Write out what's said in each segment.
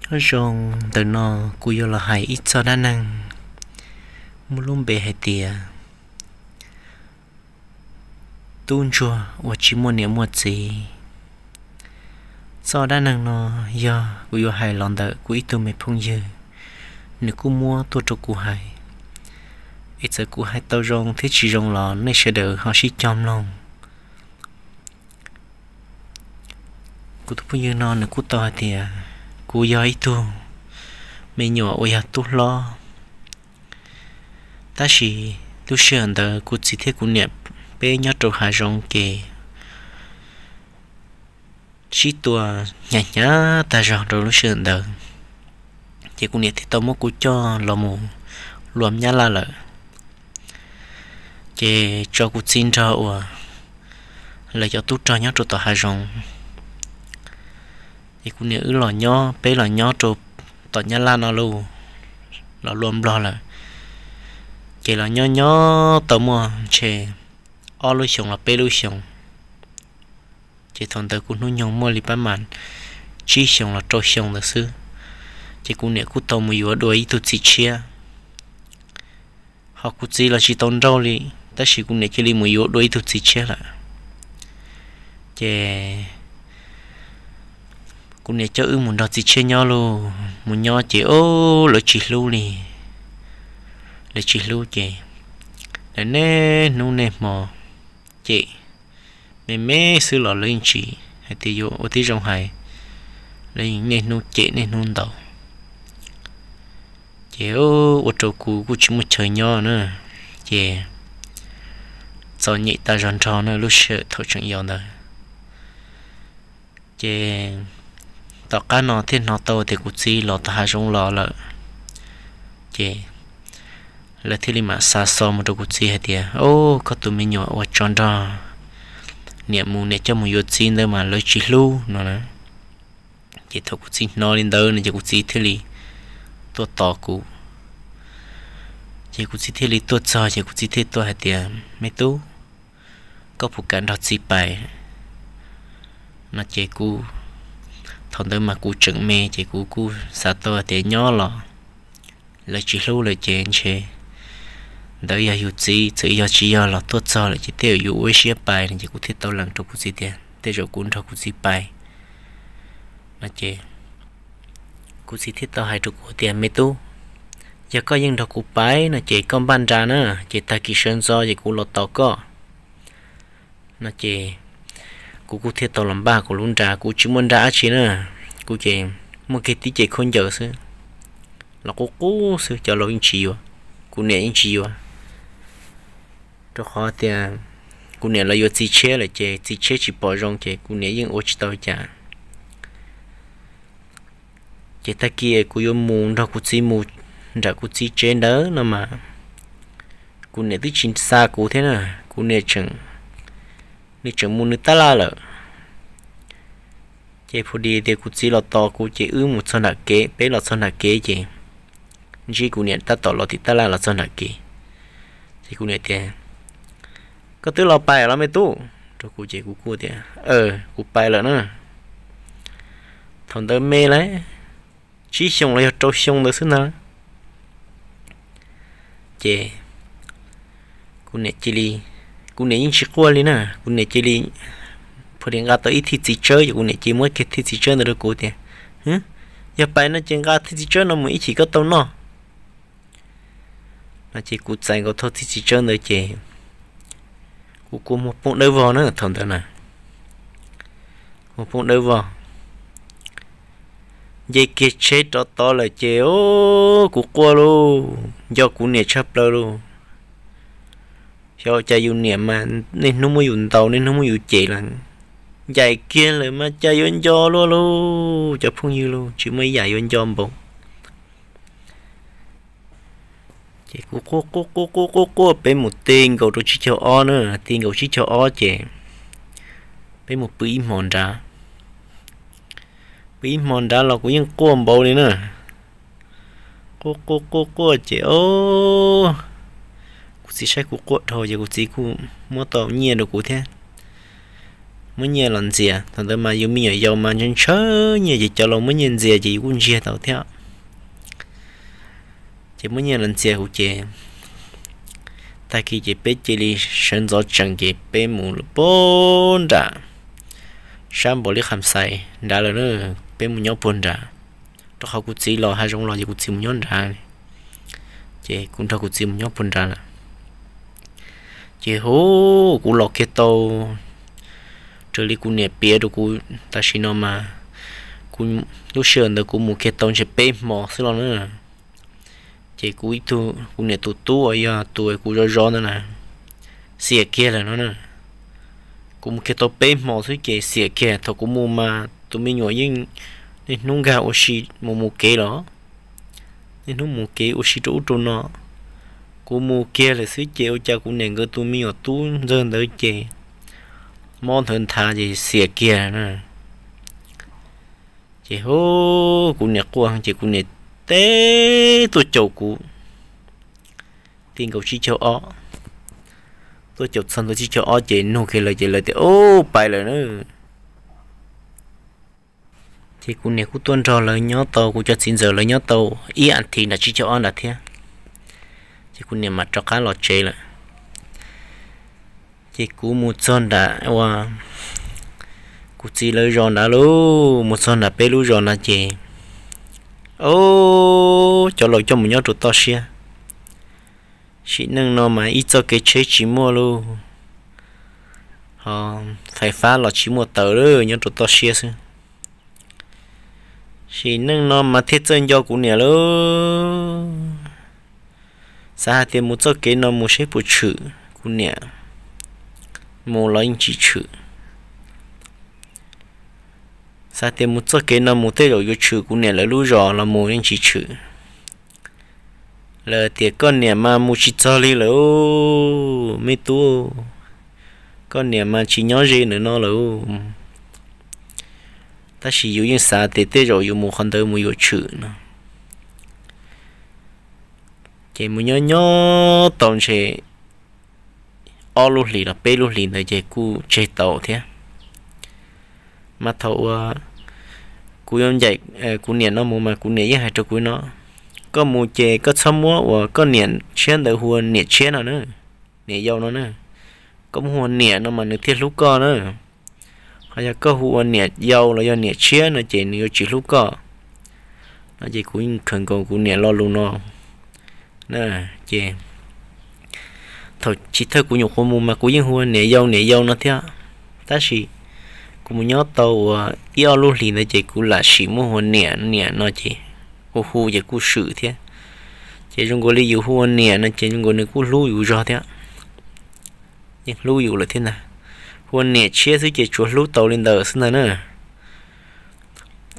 Nyob zoo, ntawm no kuv yuav los hais ib txoj dab neeg muaj lub npe hais tias tub ntsuag uas tsis muaj niam muaj txiv. Txoj dab neeg no yog kuv yuav hais los ntawm kuv ib tug me phooj ywg, nws kuj muab tuaj rau kuv hais. Es txawm kuv hais tau zoo thiab tsis zoo los nej sawv daws ho sib cog mloog. Kuv tus phooj ywg no nws kuj tau hais tias kuv yog ib tug me nyuam uas yog tub hlob, tab sis lub sij hawm ntawd kuv txiv thiab kuv niam peb nyob rau hav zoov ces sib tua hnyav hnyav tag zog rau lub sij hawm ntawd. Ces kuv niam thiaj tau muab kuv coj los mus luam nyab laj lawm, ces tso kuv txiv nrog uas lawv cov tub rog nyob rau tom hav zoov. Ces kuv niam wb los nyob, peb los nyob rau tom nyab laj no lauj, los luam nplog lawm. Ces los nyob nyob tau muaj ntshe ob lub xyoos los peb lub xyoos. Ces thaum ntawd kuv hnub nyoog muaj li pab mas tsib xyoos los rau xyoo ntawd xwb. Ces kuv niam kuj tau mus yuav dua ib tug txiv tshiab, ho kuv txiv los tsis tau nrauj li, tab sis kuv niam cia li mus yuav dua ib tug txiv tshiab lawm. Ces kuv niam coj wb mus nrog txiv tshiab nyob lauj, mus nyob ces o, lawv tsis hlub li. Lawv tsis hlub ces lawv niaj hnub niaj hmo cem, me me xwb los lawv yeej tsis hais tias yuav ua tib zoo hais, lawv yeej niaj hnub cem niaj hnub ntaus. Ces ua rau kuv kuj tsis muaj chaw nyob na, ces txom nyem tag zog nrho na lub sij hawm thaum tseem yau ntawd. Ces tom qab no thiaj hnov tau tias kuv txiv los tom hav zoov los lawm. Ces lawv thiaj li mam xa xov mus rau kuv txiv hais tias, o, koj tus me nyuam uas tso nrog niam mus, niam coj mus yuav txiv ntawd mas lawv tsis hlub no na. Ces thaum kuv txiv hnov li ntawd no ces kuv txiv thiaj li tuaj tos kuv. Ces kuv txiv thiaj li tuaj txog ces kuv txiv thiaj tuaj hais tias, me tub, koj puas kam nrog txiv pais? No ces kuv, thaum ntawd mas kuv tseem me ces kuv kuj xav tau hais tias nyob los lawv tsis hlub lawm ces ntshe ntawd yog yus txiv, txawm yog tsis yog los tuaj txog lawm ces tej zaum yuav ua ib siab pais no ces kuv thiaj tau lees rau kuv txiv tias tej zaum kuv nrog kuv txiv pais. No ces kuv txiv thiaj tau hais rau kuv tias, me tub, yog koj yeej nrog kuv pais no ces koj npaj nra na, ces tag kis sawv ntxov ces kuv los tos koj. No ces kuv kuj thiaj tau los npaj kuv lub nra, kuv tsis muaj nra dab tsi na, kuv ces muaj kiag tib ce khaub ncaws xwb, los qub qub xwb, cov laus yeej tsis yuav, kuv niam yeej tsis yuav. Rau qhov tias kuv niam los yuav txiv tshiab lawm ces txiv tshiab tsis pom zoo ces kuv niam yeej ua tsis tau cas. Ces tag kis kuv yuav mus nrog kuv txiv mus nram kuv txiv tsev ntawd no mas kuv niam twb tsis xa kuv thiab na, kuv niam tseem, nws tseem mus nws tab laj lawm. Ces phu di tias kuv txiv los tos kuv ces wb mus txog nram kev, peb los txog nram kev ces ntsib kuv niam tab tom los tim tab laj los txog nram kev. Ces kuv niam tias, koj twb los pais los me tub? Rau kuv ces kuv kuj tias, kuv pais lawm na. Thaum ntawd me lawm, tsib xyoos los yog rau xyoo ntawd xwb ntag. Ces kuv niam cia li, kuv niam yeej tsis quaj li na, kuv niam cia li, phu di nqa tau ib thij txiv tsawb ces kuv niam cia li muab kiag thij txiv tsawb ntawd rau kuv tias, yog pais no ces nqa thij txiv tsawb no mus ib chim koj tau noj. No ces kuv txais nkaus thaj thij txiv tsawb ntawd ces kuv kuj muag poob dawb vog na thaum ntawd na, muag poob dawb vog, nce kiag tsheb rov tod lawm ces kuv quaj lauj, nco kuv niam tshaj plaws lauj. Xyov cas yus niam mas niaj hnub muab yus ntaus, niaj hnub muab yus cem lawm, ncaim kiag lawm mas cas yuav nco luaj lauj, cov phooj ywg lauj, tsis muaj ib yam yuav nco npaum. Ces kuv quaj quaj quaj quaj quaj, peb mus ti nkaus rau tsib caug ob na, ti nkaus tsib caug ob ces peb mus pw ib hmo nrad. Pw ib hmo nrad los kuv yeej quaj npaum li na. Quaj quaj quaj quaj ces o, kuv txiv saib kuv quaj dhau ces kuv txiv kuj muab tau nyiaj rau kuv thiab. muab nyiaj los ntxias. Thaum ntawd mas yus me nyuam yaus mas ntshaw ntshaw nyiaj ces cov laus muab nyiaj ntxias ces yus kuj ntsiag tau thiab. Ces muab nyiaj los ntxias kuv ces tag kis ces peb cia li sawv ntxov tsees ces peb mus lawm puag nram sab npaum li qham xais nrad lawm na, peb mus nyob puag nrad, rau qhov kuv txiv los hav zoov los ces kuv txiv mus nyob nrad, ces kuv nrog kuv txiv mus nyob puag nrad lawm. Ces hu, kuv los kiag tau, raws li kuv niam piav rau kuv tam sim no mas, kuv, lub sij hawm ntawd kuv mus kiag tau ntshe peb hmo xwb los na. Ces kuv ib tug, kuv niam tus tub uas yog tus kuv zov zov ntawd na, xiam kiag lawm no na. Kuv mus kiag tau peb hmo xwb ces xiam kiag. Thaum kuv mus mas tus me nyuam yeej niaj hnub nkag ua si mus mus kev los, niaj hnub mus kev ua si rau ub rau no. Kuv mus kiag lawm xwb ces ua cas kuv niam nkawd tus me nyuam tub ntxawg ntawd ces mob nthawv nthav ces xiam kiag na. Ces hu, kuv niam quaj ces kuv niam teb tuaj caum kuv, ti nkaus tsib caug ob, tuaj caum txog ntua tsib caug ob ces nug kiag lawv ces lawv tias ub pais lawm na. Ces kuv niam kuj tuaj nrog lawv nyob tau, kuv cov txiv ntxawm lawv nyob tau ib as thiv nram tsib caug ob nrad thiab, ces kuv niam mam rov qab los tsev lawm. Ces kuv mus txog nram uas kuv txiv lawv zos nrad lauj, mus txog nram peb lub zos nrad ces, o, cov laus coj mus nyob rau toj siab. Sim neej no mas ib txoj kev tsheb tsis muaj lauj, ho fais fab los tsis muaj taws lauj, nyob rau toj siab xwb. Sim neej no mas thiaj txawj nco kuv niam lauj. Xav hais tias mus txoj kev no mus seb puas tshwm kuv niam, mus los yeej tsis tshwm. Xav tias mus txoj kev no mus tej zaum yuav tshwm kuv niam lawv lub zos los mus yeej tsis tshwm. Lawv tias koj niam mas mus tsis txog li lawm, me tub, koj niam mas tsis nyob ze ntawm no lawm. Tab sis yus yeej xav tias tej zaum yus mus qhov ntawd mus yuav tshwm no. Ces mus nyob nyob tau ntshe ob lub hlis los peb lub hlis ntawd ces kuj tseg tau thiab. Mas thaum uas kuv yuav ncaim kuv niam no mus mas kuv niam yeej hais rau kuv no, koj mus ces koj txhob muab uas koj niam tshiab ntawd hu ua niam tshiab no na, niam yau no na. Koj muab hu ua niam no mas nws thiaj hlub koj na. Ho yog koj hu ua niam yau los yog niam tshiab no ces nws yuav tsis hlub koj. No ces kuv yeej khaws nkaus kuv niam lo lus no na. Ces thaum chiv thawj kuv nyuam qhuav mus mas kuv yeej hu ua niam yau niam yau no thiab. Tab sis kuv mus nyob tau uas ib ob lub hlis ntawd ces kuv lam sim muab hu ua niam niam no ces hu hu ces kuj swm thiab. Ces zoo nkaus li yus hu ua niam no ces zoo nkaus nws kuj hlub yus zog thiab. Yeej hlub yus lawm thiab ntag. Hu ua niam tshiab xwb ces tsuas hlub tau li ntawd xwb ntag na.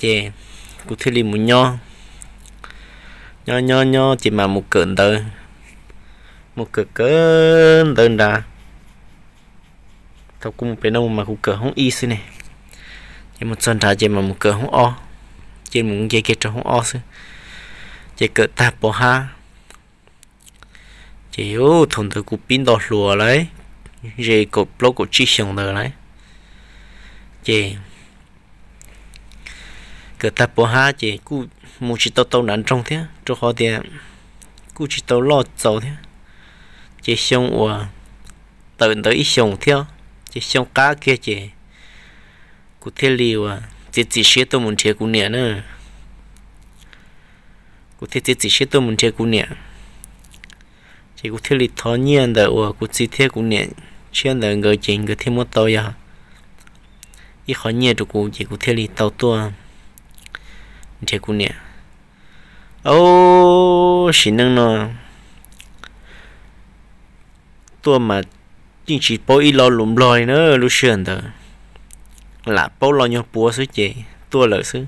Ces kuv thiaj li mus nyob, nyob nyob nyob ces mam mus kawm ntawv, mus kawm kawm ntawv nrad. Thaum kuv mus pem no mas kuv kawm hoob ib xwb ne, ces mus txog nrad ces mam mus kawm hoob ob, ces mus nce kiag rau hoob ob xwb. Ces kawm tag pov hab, ces thaum ntawd kuv pib nto hluas lawm, ze kaum plaub kaum tsib xyoos ntawd lawm. Ces kawm tag pov hab ces kuj mus tsis tau tau nram nroog thiab, rau qhov tias kuj tsis tau loj txaus thiab. Ces xyoo uas tawm ntawd ib xyoos thiab, ces xyoo qab kiag ces kuv thiaj li uas txiav txim siab tuaj mus nrhiav kuv niam na. Kuv thiaj txiav txim siab tuaj mus nrhiav kuv niam. Ces kuv thiaj li thov nyiaj ntawm uas kuv txiv thiab kuv niam tshiab ntawd nkawd, ces nkawd thiaj muab tau yog ib qho nyiaj rau kuv, ces kuv thiaj li tau tuaj nrhiav kuv niam. Au, sim neej no tuaj mas yeej tsis paub ib lo lus Nplog li na, lub sij hawm ntawd lam paub lo nyuag puav xwb ces tuaj lawm xwb.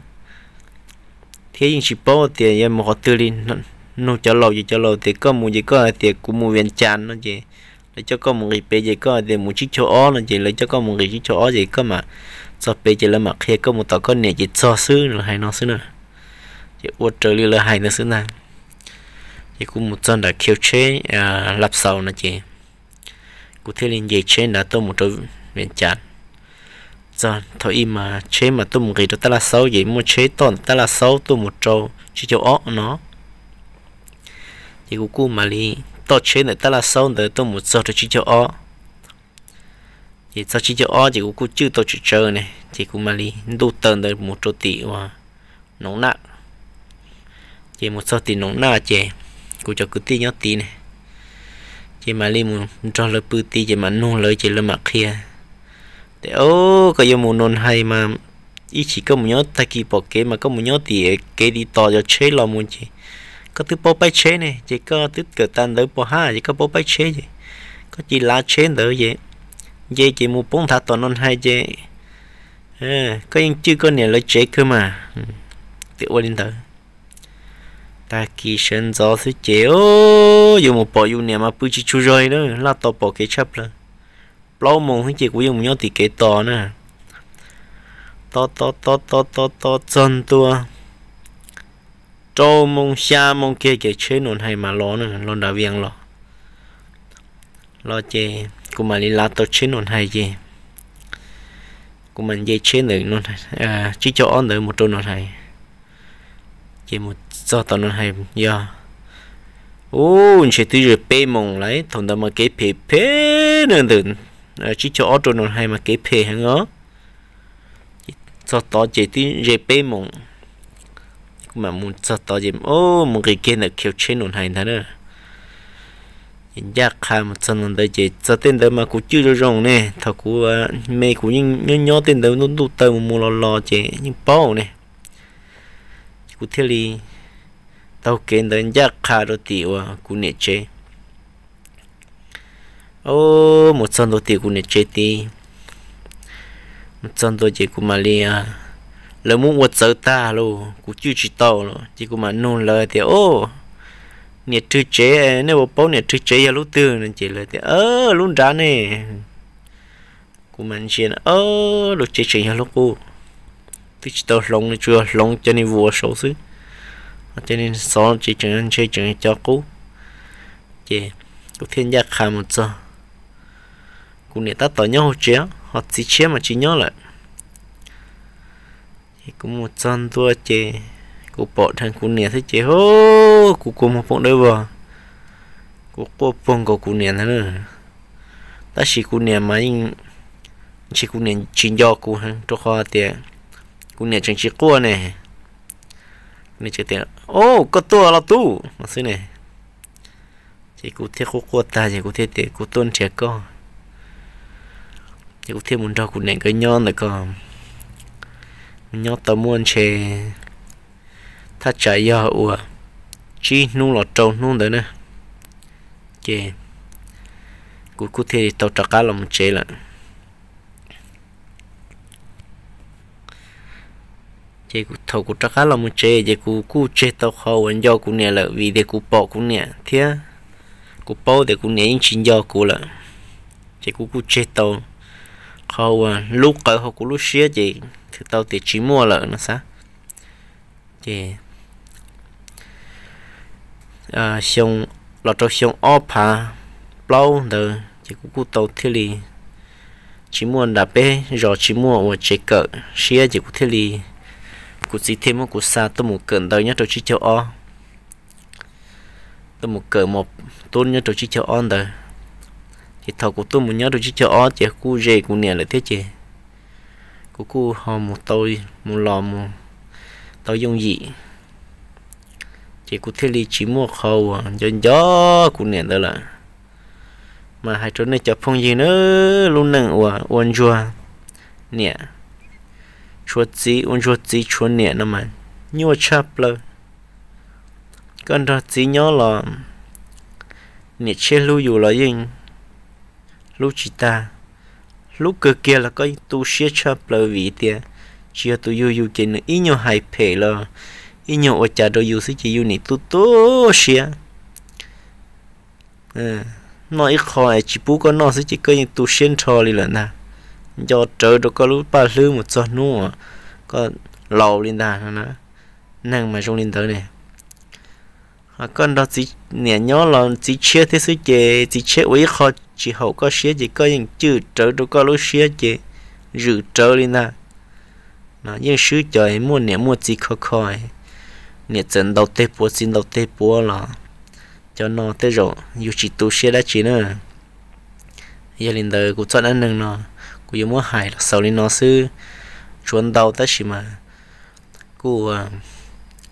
Thiab yeej tsis paub tias yuav mus qhov twg li. Nug cov laus ces cov laus tias koj mus ces koj hais tias kuv mus Vias Cas no ces lawv coj koj mus nqis pem, ces koj hais tias mus tsib caug ob no ces lawv coj koj mus nqis tsib caug ob ces koj mam txog pem ces lawv mam qhia koj mus tom koj niam ces txog xwb, lawv hais no xwb na. Ces ua raws li lawv hais ntawd xwb ntag. Ces kuv mus txog nram khiv tsheb Laj Xaus no ces kuv thiaj li nce tsheb nrad tuaj mus rau Vias Cas. txog thaum ub mas tsheb mas tuaj mus nqis rau Tab Laj Xaub, ces muaj tsheb toj ntawm Tab Laj Xaub tuaj mus rau Tsib Caug Ob no. Ces kuv kuj mam li toj tsheb ntawm Tab Laj Xaub ntawd tuaj mus txog rau Tsib Caug Ob. Ces txog Tsib Caug Ob ces kuv kuj cwj tau tsawv tsawv ne, ces kuv mam li ntuj taw ntawd mus rau tim uas Noov Naj. Ces mus txog tim Noov Naj ces kuv cov kwv tij nyob tid ne, ces mam li mus nrog lawv pw tid, ces mam nug lawv, ces lawv mam qhia tias, O, koj yuav mus Noov Hais mas ib chim koj mus nyob tag kis pom kev mas koj mus nyob tim kev tiv tos cov tsheb los mus ces koj twb paub paib tsheb ne, ces koj twb kawm tas ntawv pov haj ces koj paub paib tsheb ces koj cia li lav tsheb ntawd ces nce ces mus poob nthav tom Noov Hais ces koj yeej cwj koj niam lawv tsev kawg mas. Tias ua li ntawd, tag kis sawv ntxov xwb ces yuav mus pom yus niam mas pw tsis tsaug zog li na, laj tos pom kev tshaj plaws. Plaub moos xwb ces kuv yeej mus nyob tim kev tos na. Tos tos tos tos tos tos txog ntua rau moos xya moos kiag ces tsheb Noov Hais mas los na, los nram Vias los. Los ces kuv mam li lav tau tsheb Noov Hais ces kuv mam nce tsheb ntawm Tsib Caug Ob ntawd mus rau Noov Hais. Ces mus txog tom Noov Hais yog, ub, ntshe twb ze peb moos lawm, thaum ntawd mas kev phem phem na, ntawm Tsib Caug Ob rau Noov Hais mas kev phem heev os. Txog tod ces twb ze peb moos, kuv mam mus txog tod ces mus nqis kiag ntawm khiv tsheb Noov Hais ntag na. Ces ncaj qha mus txog ntawd ces txog tej ntawd mas kuv cwj zoo zoo ne, thaum kuv me kuv yeej nyob nyob tej ntawd ntuj ntuj taw mus mus los los ces yeej paub ne. Ces kuv thiaj li taug kev ntawd ncaj qha rau tim uas kuv niam tsev. Mus txog ntua tim kuv niam tsev tid, mus txog ntua ces kuv mam li, lawv muab ua txawv tag lauj, kuv cwj tsis tau lawm ces kuv mam nug lawv tias, O, niam Rwg tsev, nej puas paub niam Rwg tsev yog lub twg no? Ces lawv tias, Lub nrad ne. Kuv mam ntsia, lub tsev tseem yog lub qub, twb tsis tau hloov li, tsuas yog hloov cov niag vuas saud xwb, cov niag xov ces tseem ntshe tseem cov qub. Ces kuv thiaj ncaj qha mus txog, kuv niam tab tom nyob hauv tsev, ho txiv tshiab mas tsis nyob lawm. Ces kuv mus txog ntua ces kuv pom dheev kuv niam thiab ces, o, kuv kua muag poob dawb vog, kuv quaj puag nkaus kuv niam ntag na. Tab sis kuv niam mas yeej, ntshe kuv niam tsis nco kuv heev rau qhov tias kuv niam tseem tsis quaj ne. Niam tias, O, koj tuaj los tub, no xwb ne. Ces kuv thiaj quaj quaj tag ces kuv thiaj tias, Kuv tuaj nrhiav koj. Ces kuv thiaj mus nrog kuv niam nkawd nyob ntawm ko, nyob tau muaj ntshe thaj tsam yog uas tsib hnub los rau hnub ntawd na. Ces kuv kuj thiaj li tau rov qab los mus tsev lawm. Ces thaum kuv rov qab los mus tsev ces kuv kuj tseg tau qhov uas nco kuv niam lawm, vim tias kuv pom kuv niam thiab kuv paub tias kuv niam yeej tsis nco kuv lawm. Ces kuv kuj tseg tau qhov uas lub qawv hauv kuv lub siab ces twb tau tias tsis muaj lawm no xav. Ces xyoo, los rau xyoo ob phav plaub ntawd ces kuv kuj tau thiaj li tsis muaj nram peb zos, tsis muaj uas tsev kawm siab ces kuv thiaj li, kuv txiv thiaj muab kuv xa tuaj mus kawm ntawv nyob rau tsib caug ob, tuaj mus kawm mos tub nyob rau tsib caug ob ntawd. Ces thaum kuv tuaj mus nyob rau tsib caug ob ces kuj ze kuv niam lawm thiab ces kuv kuj ho mus tau, mus los mus tau yooj yim, ces kuv thiaj li tsis muaj qhov uas nco nco kuv niam ntawd lawm. Mas hais rau nej cov phooj ywg na, lub neej uas ua ntsuag niam tshuav txiv, ua ntsuag txiv tshuav niam no mas nyuaj tshaj plaws. Koj nrog txiv nyob los niam tshiab hlub yus los yeej hlub tsis tag, hlub kawg kiag los koj yeej tu siab tshaj plaws vim tias tsis yog tus yug yus ces nws ib nyuag hais phem los ib nyuag ua cas rau yus xwb ces yus nim tu tu siab. Noj ib qho es tsis pub koj noj xwb ces koj yeej tu siab nrho li lawm ntag, nco rawv rau koj lub paj hlwb mus txog hnub uas koj laus li ntag no na. Neeg mas zoo li ntawd ne. Ho koj nrog txiv niam nyob los txiv tshiab thiab xwb ces txiv tshiab ua ib qho tsis haum koj siab ces koj yeej cwj rawv rau koj lub siab ces zwm rawv li ntag. No yeej swb cov muaj niam muaj txiv kho kho, niam txawm ntaus teg puav txiv ntaus teg puav los cov no tej zaum yus tsis tu siab dab tsi na. Yog li ntawd kuv txoj dab neeg no kuv yuav muab hais los xaus li no xwb. Tshuav ntau tab sis mas kuj ua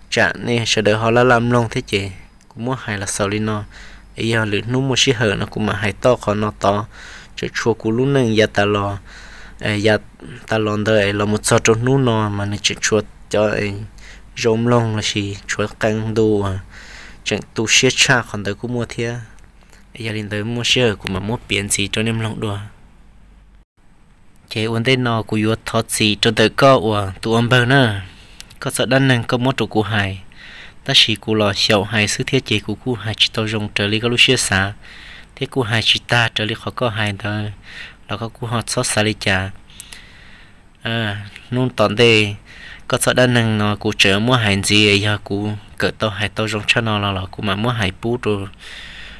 tsam nej sawv daws ho laj laj mloog thiab ces kuv muab hais los xaus li no. Es yog lwm hnub muaj sij hawm no kuv mam hais toj qhov no tod. Tseem tshuav kuv lub neej yav tas los, yav tas los ntawd es los mus txog rau hnub no mas nws tseem tshuav cov zoo mloog lossis tshuav qee ntu uas tseem tu siab tshaj qhov ntawd kuj muaj thiab. Yog li ntawd muaj sij hawm kuv mam muab piav ntxiv rau nej mloog dua. Ces ua ntej no kuv yuav thov txim rau ntawm koj uas tus ua npawg na, koj txoj dab neeg koj muab rau kuv hais, tab sis kuv los xyaum hais xwb thiab ces kuv kuj hais tsis tau zoo raws li koj lub siab xav, thiab kuj hais tsis tag raws li qhov koj hais ntawd, los koj kuj ho txhob xav li cas. Hnub tom ntej koj txoj dab neeg no kuv tseem muab hais ntxiv, yog kuv kawm tau hais tau zoo tshaj no los los kuv mam muab hais pub rau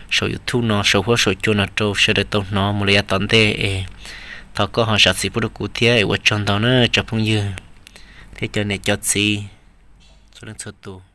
saum YouTube no saum huab saum cua no rau sawv daws tau hnov mus li yav tom ntej es thov koj ho zam txim pub rau kuv thiab es ua tsaug ntau na tsoom phooj ywg thiab cov niam cov txiv txhua leej txhua tus.